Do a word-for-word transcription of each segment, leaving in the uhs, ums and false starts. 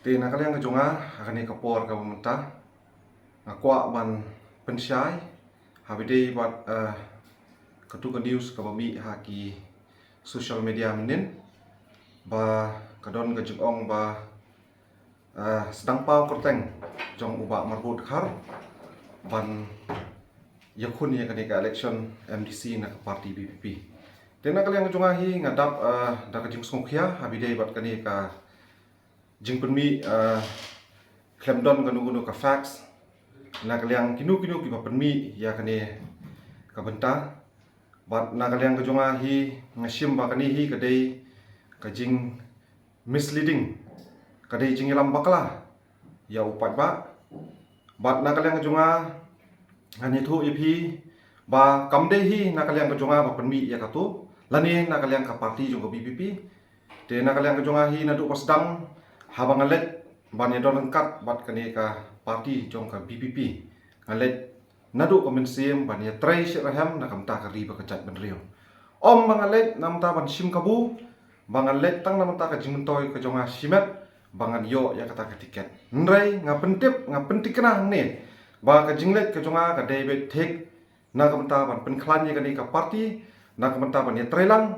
Te na ka liang ka jong nga, ha kane ka por kaba mynta, nga kwah ban pynshai ha ba ïadei bad, eh, katu ka news kaba mih ha ki social media mynnin, ba ka don ka jingong ba, eh, sdang paw kyrteng jong u Bah Marbud Dkhar ban ïakhun ïa kane ka election M D C na ka party B P P. Te na ka liang ka jong nga hi nga dap, eh, da ka jingsngewkhia ha ba ïadei bad kane ka jingpynmih, eh, khlem don kano kano ka facts na ka liang kino kino kiba pynmih ïa kane ka bynta. Bad na ka liang ka jong nga hi nga shim ba kane hi ka dei ka jing misleading, ka dei jingïalam bakla ïa u paidbah. Bad na ka liang ka jong nga ngan ïathuh ïa phi ba kam dei hi na ka liang ka jong nga ba pynmih ïa katu, lane na ka liang ka party jong ka B P P. Te na ka liang ka jong nga hi naduh ba sdang haba nga leit ban ïadon ryngkat bad kane ka party jong ka B P P, nga leit naduh ka mynsiem ban ïatrei shitrhem na ka bynta ka ri bad ka jaitbynriew. Ym ba nga leit na ka bynta ban shim kabu, ba nga leit tang na ka bynta ka jingmyntoi ka jong nga shimet ba ngan ïoh ïa kata ka tiket. Hynrei nga pyntip, nga pyntikna hangne ba ka jingleit ka jong nga ka dei beit thik na ka bynta ban pynkhlaiñ ïa kane ka party, na ka bynta ban ïatreilang,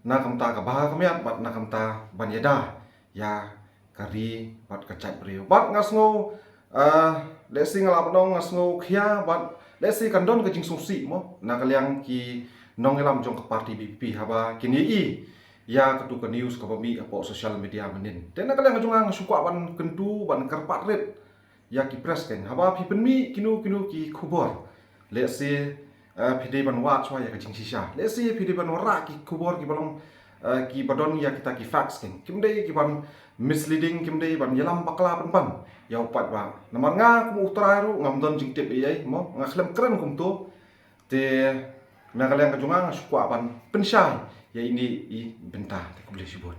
na ka bynta ka bha ka miat bad na ka bynta ban ïada ïa ka ri bad ka jaitbynriew. Bad nga sngew, eh, lehse nga lah ban ong nga sngewkhia bad lehse kan don ka jingsngewsih mo na ka liang ki nongïalam jong ka party B P P haba kin ïohi ïa katu ka news kaba mih hapoh social media mynnin. Te na ka liang ka jong nga nga shu kwah ban kyntu ban kyrpad rit ïa ki press kein, haba phi pynmih kino kino ki khubor, lehse, eh, phi dei ban wad shuwa ïa ka jingshisha. Lehse phi dei ban wanrah ki khubor kiba long, eh, kiba don ïa kita ki facts kein. Kim dei ki ban misleading, kim dei ban ïalam bakla pynban ïa u paidbah. Namar nga kum u trai ruh ngam don jingtip ei ei mo, nga khlem kren kumto. Te na ka liang ka jong nga nga shu kwah ban pynshai ïa ine i bynta. Te khublei shibun.